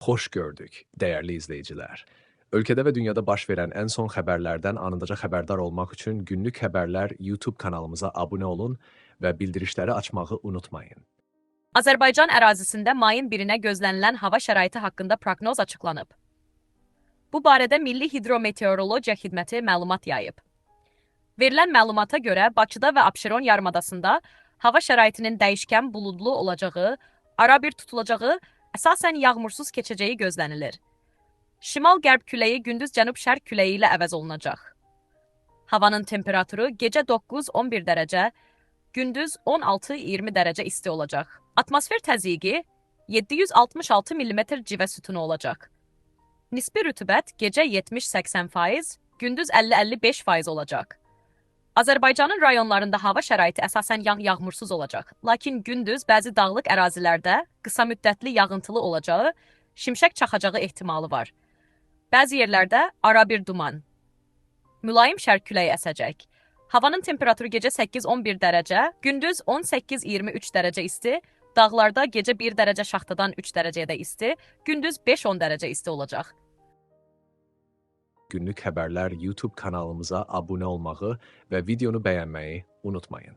Xoş gördük, dəyərli izləyicilər. Ölkədə və dünyada baş verən ən son xəbərlərdən anındaca xəbərdar olmaq üçün Günlük Xəbərlər YouTube kanalımıza abunə olun və bildirişləri açmağı unutmayın. Azərbaycan ərazisində mayın 1-nə gözlənilən hava şəraiti haqqında proqnoz açıqlanıb. Bu barədə Milli Hidrometeorologiya Xidməti məlumat yayıb. Verilən məlumata görə Bakıda və Abşeron yarımadasında hava şəraitinin dəyişkən buludlu olacağı, arabir tutulacağı, əsasən yağmursuz keçəcəyi gözlənilir. Şimal-qərb küləyi gündüz cənub-şərq küləyi ilə əvəz olunacaq. Havanın temperaturu gecə 9-11 dərəcə, gündüz 16-20 dərəcə isti olacaq. Atmosfer təzyiqi 766 mm civə sütunu olacaq. Nisbi rütubət gecə 70-80%, gündüz 50-55% olacaq. Azərbaycanın rayonlarında hava şəraiti əsasən yağmursuz olacaq. Lakin gündüz bəzi dağlıq ərazilərdə qısa müddətli yağıntılı olacağı, şimşək çaxacağı ehtimalı var. Bəzi yerlərdə arabir duman. Mülayim şərq küləyi əsəcək. Havanın temperaturu gecə 8-11 dərəcə, gündüz 18-23 dərəcə isti, dağlarda gecə 1 dərəcə şaxtadan 3 dərəcəyə isti, gündüz 5-10 dərəcə isti olacaq. Günlük Xəbərlər YouTube kanalımıza abunə olmağı və videonu bəyənməyi unutmayın.